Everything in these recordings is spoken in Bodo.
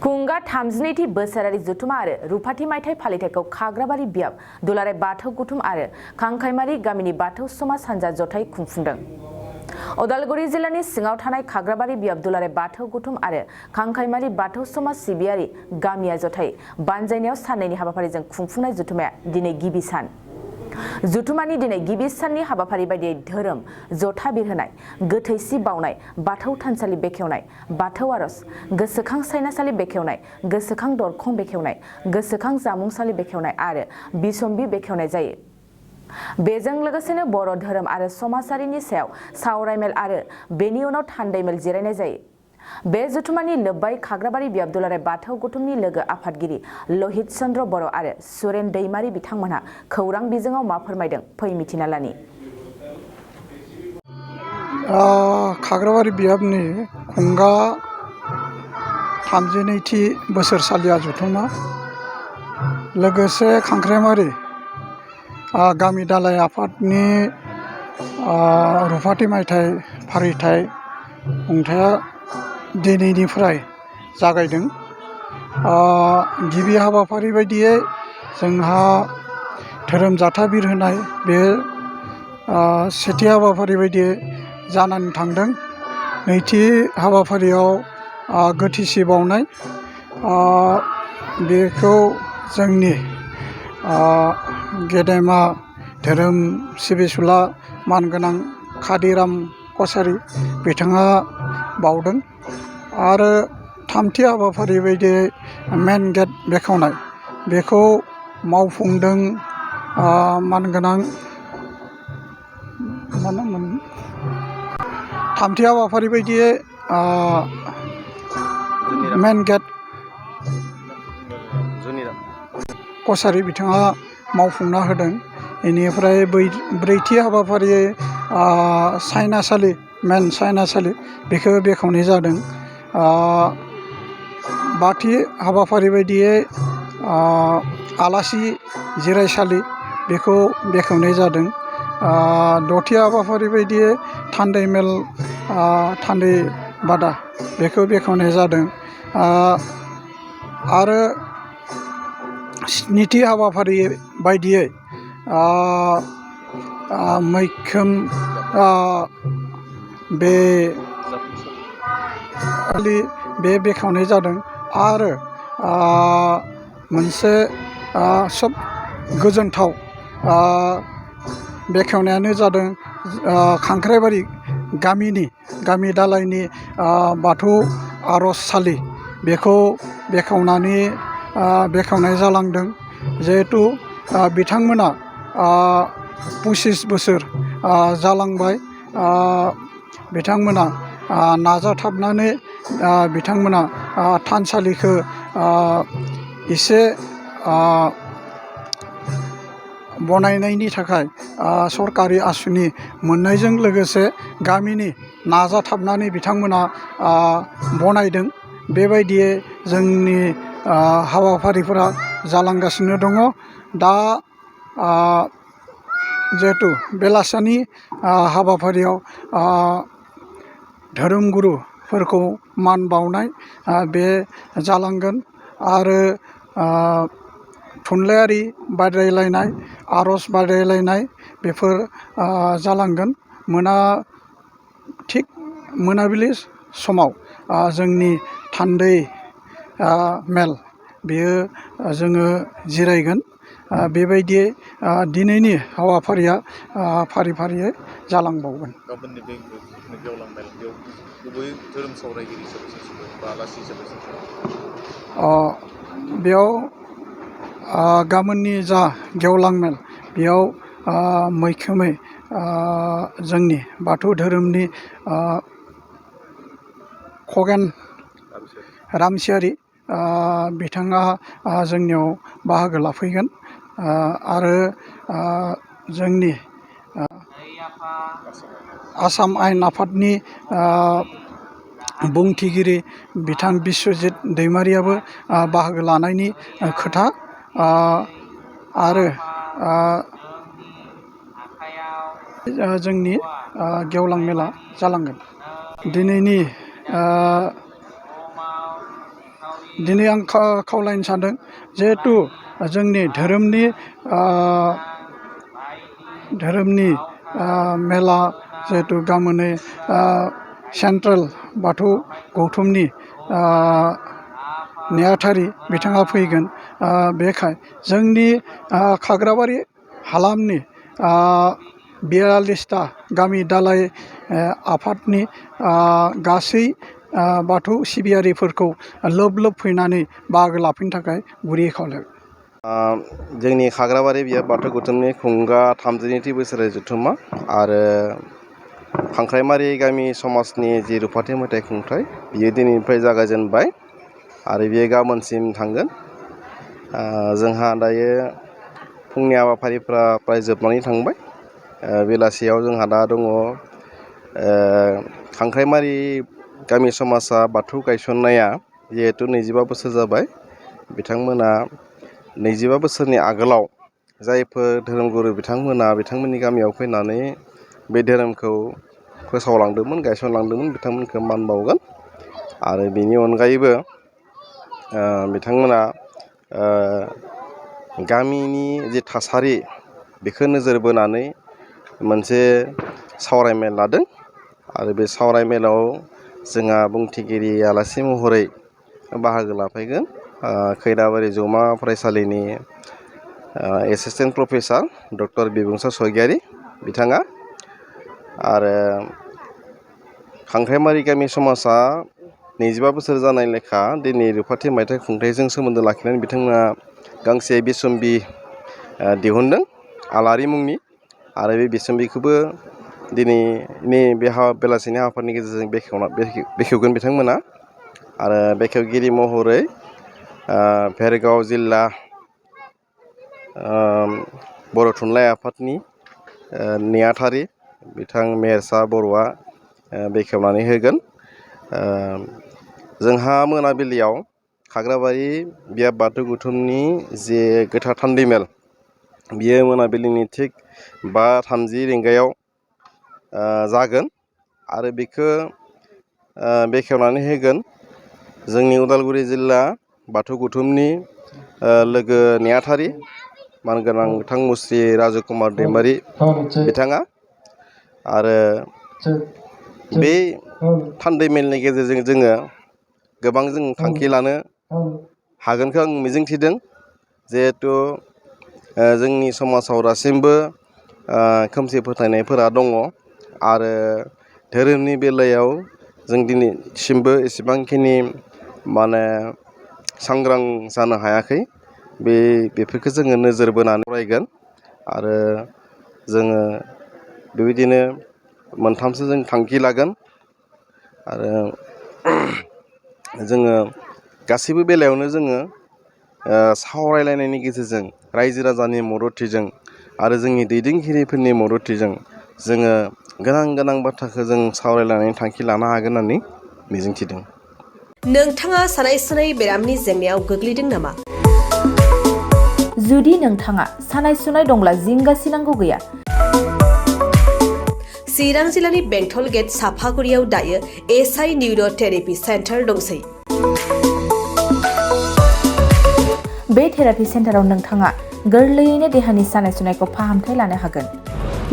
खुंगा 32थि बोसोरारि जथुमा आरो रुफाथि मायथाइ फालिथायखौ खाग्राबारि बियाब दुलाराय बाथौ गुथुम आरो खांखाइमारि गामिनि बाथौ समाज हान्जा जथाय खुंफुंदों। उदालगुरि जिल्लानि सिङाव थानाय खाग्राबारि बियाब दुलाराय बाथौ गुथुम आरो खांखाइमारि बाथौ समाज सिबियारि गामिया जथाय बानजायनायाव साननैनि हाबाफारिजों खुंफुंनाय जथुमाया दिनै गिबि सान। जथुमानि दिनै गिबि साननि हाबाफारि बायदियै धोरोम जथा बिरहोनाय, गोथैसि बावनाय, बाथौ थानसालि बेखेवनाय, बाथौ आरज, गोसोखां सायनासालि बेखेवनाय, गोसोखां दरखं बेखेवनाय, गोसोखां जामुंसालि बेखेवनाय आरो बिसम्बि बेखेवनाय जायो। बेजों लोगोसेनो बर' धोरोम आरो समाजारिनि सायाव सावरायमेल आरो बेनि उनाव थान्दैमेल जिरायनाय जायो। बे जथुमानि लोब्बाय खाग्राबारि बियाब दुलाराय बाथौ गुथुमनि लोगो आफादगिरि लहित चन्द्र बर' आरो सुरेन दैमारि बिथांमोनहा खौरां बिजोङाव मा फोरमायदों फै मिथिना लानि। खाग्राबारि बियाबनि खुंगा 32थि बोसोरसालिया जथुमा लोगोसे खांख्राइमारि गामि दालाइ आफादनि रुफाथि मायथाइ फालिथाय खुंथाया दिनैनिफ्राय जागायदों। गिबि हाबाफारि बायदियै जोंहा धोरोम जाथा बिरहोनाय बे सेथि हाबाफारि बायदियै जानानै थांदों। नैथि हाबाफारियाव गोथैसि बावनाय बेखौ जोंनि गेदेमा धोरोम सिबिसुला मानगोनां खादिराम कसारि बिथाङा बावदों। आरो थामथि हाबाफारि बायदियै मेन गेट बेखेवनाय बेखौ मावफुंदों मानगोनां थामथि हाबाफारि बायदियै मेन गेट कसारि बिथाङा मावफुंना होदों। बेनिफ्राय ब्रैथि हाबाफारियै सायनासालि मेन सायनासालि बेखौ बेखेवनाय जादों। बाथि हाबाफारि बायदियै आलासि जिरायसालि बेखौ बेखेवनाय जादों। दथि हाबाफारि बायदियै थान्दैमेल थान्दै बादा बेखौ बेखेवनाय जादों। आरो स्निथि हाबाफारि बायदियै मैखोम बे बेखेवनाय जादों। आरो मोनसे सब गोजोनथाव बेखेवनायानो जादों खांख्राइबारि गामि दालाइनि बाथौ आरजसालि बेखौ बेखेवनाय जालांदों। जिहेथु बिथांमोना 25 बोसोर जालांबाय। बिथांमोना नाजाथाबनानै बिथांमोना थानसालिखौ एसे बनायनायनि थाखाय सरकारि आसुनि मोननायजों लोगोसे गामिनि नाजाथाबनानै बिथांमोना बनायदों। बेबायदियै जोंनि हाबाफारिफोरा जालांगासिनो दङ। दा जिहेथु बेलासानि हाबाफारियाव धोरोमगुरुफोरखौ मान बावनाय बे जालांगोन। आरो थुनलाइयारि बादायलायनाय, आरज बादायलायनाय बेफोर जालांगोन। थिग मोनाबिलि समाव जोंनि थान्दै मेल बेयो जोङो जिरायगोन। बेबायदियै दिनैनि हाबाफारिया फारि फारियै जालांबावगोन। गाबोननि बे गेवलां मेल बेयाव गुबै धोरोम सावरायगिरि हिसाबै बा आलासि हिसाबै बेयाव गाबोननि जा गेवलां मेल बेयाव मैखोमै जोंनि बाथौ धोरोमनि खगेन रामसियारि बिथाङा जोंनियाव बाहागो लाफैगोन। आरो जोंनि आसाम आयेन आफादनि बुंथिगिरि बिथां बिस्वजित दैमारियाबो बाहागो लानायनि खोथा। आरो जोंनि गेवलां मेला जालांगोन। दिनैनि दिनै आं खावलायनो सानदों जिहेथु जोंनि धोरोमनि मेला जिहेतु गाबोनै सेन्ट्रेल बाथौ गौथुमनि नेहाथारि बिथाङा फैगोन बेखाय जोंनि खाग्राबारि हालामनि 42टा गामि दालाय आफादनि गासै बाथौ सिबियारिफोरखौ लोब फैनानै बाहागो लाफैनो थाखाय गुरै खावलायबाय। जोंनि खाग्राबारि बियाब बाथौ गौथुमनि खुंगा 32थि बोसोरारि जथुम्मा आरो खांख्राइमारि गामि समाजनि जि रुफाथि मेथाइ खुंथाइ बियो दिनैनिफ्राय जागायजेनबाय आरो बियो गाबोनसिम थांगोन। जोंहा दायो फुंनि हाबाफारिफ्रा प्राय जोबनानै थांबाय। बेलासियाव जोंहा दा दङ खांख्राइमारि गामि समाजा बाथौ गायसननाया जिहेथु 25 बोसोर जाबाय। बिथांमोना 25 बोसोरनि आगोलाव जायफोर धोरोमगुरु बिथांमोननि गामियाव फैनानै बे धोरोमखौ फोसावलांदोंमोन गायसनलांदोंमोन बिथांमोनखौ मान बावगोन आरो बेनि अनगायैबो बिथांमोना गामिनि जे थासारि बेखौ नोजोर बोनानै मोनसे सावरायमेल लादों आरो बे सावरायमेलाव जोंहा बुंथिगिरि आलासि महरै बाहागो लाफैगोन खैराबारि जौमा फरायसालिनि एसिस्टेन्ट प्रफेसार डक्टर बिबुंसार स्वरगियारि बिथाङा आरो खांख्राइमारि गामि समाजा 25 बोसोर जानाय लेखा दिनै रुफाथि मायथाइ खुंथाइजों सोमोन्दो लाखिनानै बिथांमोना गांसे बिसम्बि दिहुनदों आलारि मुंनि आरो बे बिसम्बिखौबो दिनैनि बे बेलासिनि हाबाफारिनि गेजेरजों बेखेवगोन बिथांमोना आरो बेखेवगिरि महरै भेरगाव जिल्ला बर' थुनलाइ आफादनि नेहाथारि बिथां मेहेरसा बर'आ बेखेवनानै होगोन। जोंहा मोनाबिलियाव खाग्राबारि बियाब बाथौ गौथुमनि जे गोथार थान्दैमेल बियो मोनाबिलिनि थिग 5:30 रिंगायाव जागोन आरो बेखौ बेखेवनानै होगोन जोंनि उदालगुरि जिल्ला बाथौ गौथुमनि लोगो नेहाथारि मानगोनां बिथां मुस्रि राजकुमार दैमारि बिथाङा आरो बे थान्दैमेलनि गेजेरजों जोङो गोबां जों थांखि लानो हागोनखौ आं मिजिंथिदों। जिहेथु जोंनि समाजाव दासिमबो खोमसि फोथायनायफोरा दङ आरो धोरोमनि बेलायाव जों दिनैसिमबो एसेबांखिनि सांग्रां जानो हायाखै। बेफोरखौ जोङो नोजोर बोनानै फरायगोन आरो जोङो बेबायदिनो मोनथामसो जों थांखि लागोन आरो जोङो गासैबो बेलायावनो जोङो सावरायलायनायनि गेजेरजों रायजो राजानि मददथिजों आरो जोंनि दैदेनगिरिफोरनि मददथिजों जोङो गोनां बाथ्राखौ जों सावरायलायनायनि थांखि लानो हागोन होननानै मिजिंथिदों। नोंथाङा सानाय सुनाय बेरामनि जेंनायाव गोग्लैदों नामा? जुदि नोंथाङा सानाय सुनाय दंब्ला जिंगासिनांगौ गैया। चिरां जिल्लानि बेंटल गेट साफागुरियाव दायो एसआइ निउर' थेरापि सेन्टार दंसै। बे थेरापि सेन्टाराव नोंथाङा गोरलैयैनो देहानि सानाय सुनायखौ फाहामथाय लानो हागोन।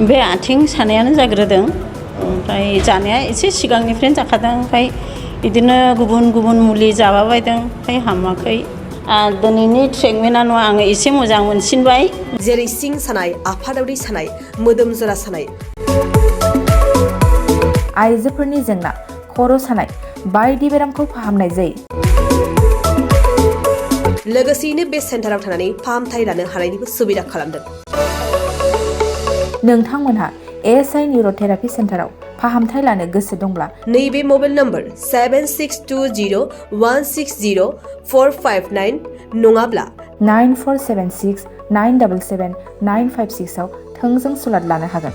बे आथिं सानायानो जाग्रोदों ओमफ्राय जानाया एसे सिगांनिफ्रायनो जाखादों ओमफ्राय बिदिनो गुबुन मुलि जाबाबायदों ओमफ्राय हामाखै। दिनैनि ट्रिटमेन्टआनो आङो एसे मोजां मोनसिनबाय। जेरै सिं सानाय आफादावरि सानाय मोदोम जरा सानाय आइजोफोरनि जेंना खर' सानाय बायदि बेरामखौ फाहामनाय जायो। लोगोसेयैनो बे सेन्टाराव थानानै फाहामथाय लानो हानायनिबो सुबिदा खालामदों। नोंथांमोनहा एसआइ निउर' थेरापि सेन्टाराव फाहामथाय लानो गोसो दंब्ला नैबे मबाइल नम्बर 7620160459 नङाब्ला 9476977956 आव थोंजों सुलाद लानो हागोन।